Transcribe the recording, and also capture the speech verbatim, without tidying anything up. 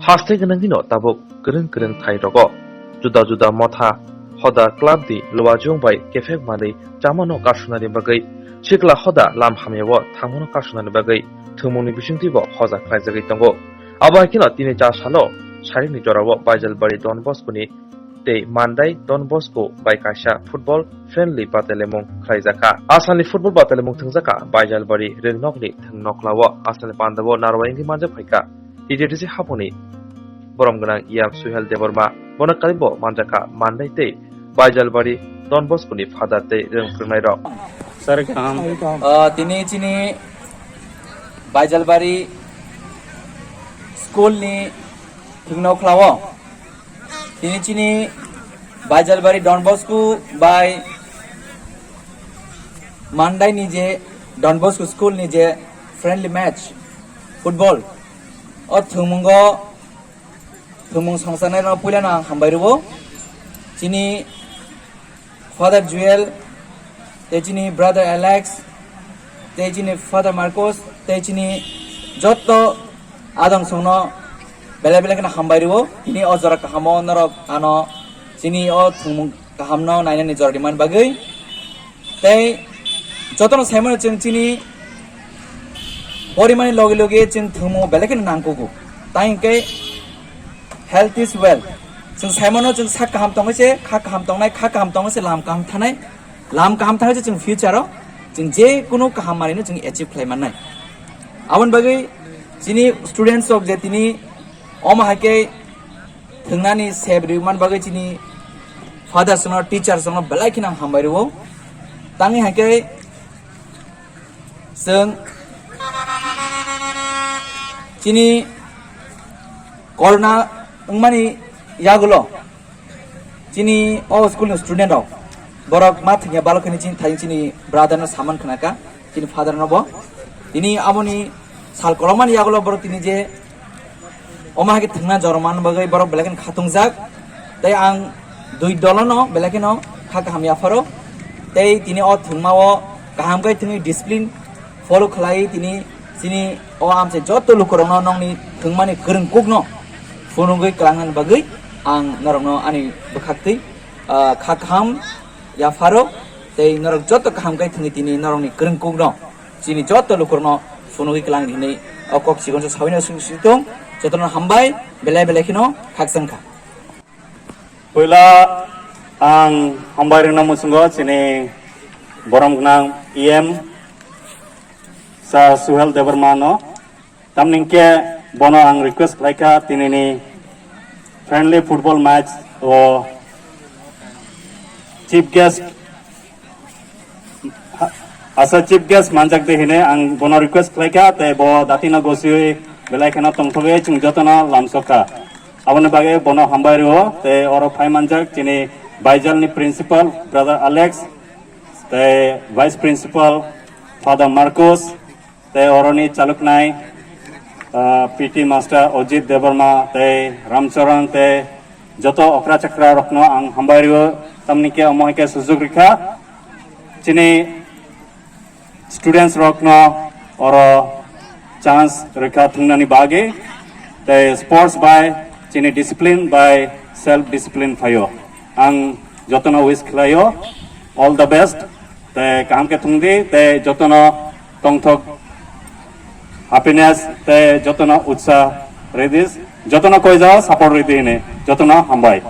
Haste gwnangwino tabuk kwrwng kwrwng thai rogo juda juda motha hoda club di luajwng bai kephek manwi chamano karsunani bagwi sikla hoda lam hamyao thangmano karsunani bagwi thwngmungni bisingtwibo hoja khlaijagwi tongo. Abo hai kheno tini cha salo sairikni jorao Baijalbari Don Bosco ni tei Mandai Don Bosco bai kaisa football friendly batalemung khlaijakha. Asalni football batalemung thwngjakha Baijalbari Rwngnokni thwngnoklao. Asalni pandao narwai wngwi manjak phaikha T T D C haponi borom gwnang E M Suhel Debbarma. Bono kalibo manjakha Mandai tei Baijalbari Don Bosco ni father tei rwng phwrwngnairok. Sir, kaham. Ah, tini chini Baijalbari school ni thwngnoklao. Tini chini Baijalbari Don Bosco bai Mandai ni je Don Bosco school ni je friendly match football o thwngmungo thwngmung songsanai no puila no ang hambai rwo. Chini Father Joel, tei chini brother Alex, tei chini Father Marcos, tei chini jotto adong songno belai belai kheno hambai rwo. Tini o jora kahamo norok ano chini o thwngmung kahamno nainani jora rimani bagwi. Tei jotono saimano chwng chini porimani logi logi chwng thwngmung belai kheno nangkugo. Tai hwnkhe health is wealth. Chwng saimano chwng sak kaham tongwi se kha kaham tongnai, kha kaham tongwi se lam kaham thanai. Lam kaham thangwi se chwng future o chwng je kunu kaham manwino chwng achieve khlai mannai. Aboni bagwi chini students rok je tini omo hai khe thwngnani sep rwmani bagwi chini father songno, teacher songno belai kheno ang hambai rwo. Tangwi hai khe chwng chini corona wngmani yagulo chini o school ni student rok borok ma thwngya balok hwnwi chini thai chini brother no saman khna kha, chini father no bo. Tini amoni sal kolokmani yagulo borok tini je omo hai khe thwngna jorman bagwi borok belai kheno khatungjak. Tei ang dui dolono belai kheno kha kaham yapharo. Tei tini o thwngmao kaham khe thwngwi discipline follow khlai tini chini o amchai jotto lukurokno nokni thwngmani kwrwngkukno phunugwi kwlangnani bagwi ang norokno ani bwkhaktwi, ah, kha kaham yapharo. Tei norok jotto kaham khe thwngwi tini norokni kwrwngkukno chini jotto lukurokno phunugwi kwlang hinwi o kok chikonsa sawino swi swi tong. Jotono hambai, belai belai kheno khakchangkha. Puila ang hambai rwna muchungo chini borom gwnang E M Sir Suhel Debbarma no. Tamni hwnkhe bono ang request khlaikha tinini friendly football match o chief guest Ha-, asa chief guest manjak de hine ang bono request khlaikha, tei bo datino gosiwi belai kheno tongthogwi chwng jotono lamsokha. Aboni bagwi bono hambai rwo, tei oro phai manjak chini Baijalni principal brother Alex, tei vice principal father Marcos, tei oroni chaloknai, ah, P T master Ojit Debbarma tei Ramcharan tei joto okra chakra rokno ang hambai rwo, tamni khe omo hai khe sujuk rikha. Chini students rokno oro chance rikha thwngnani bagwi, tei sports bai chini discipline bai self discipline phaio. Ang jotono wish khlaio, all the best. Tei kaham khe thwngdi, tei jotono tongthok happiness, tei jotono utsa ridi, jotono koijago support ridi hini, jotono hambai.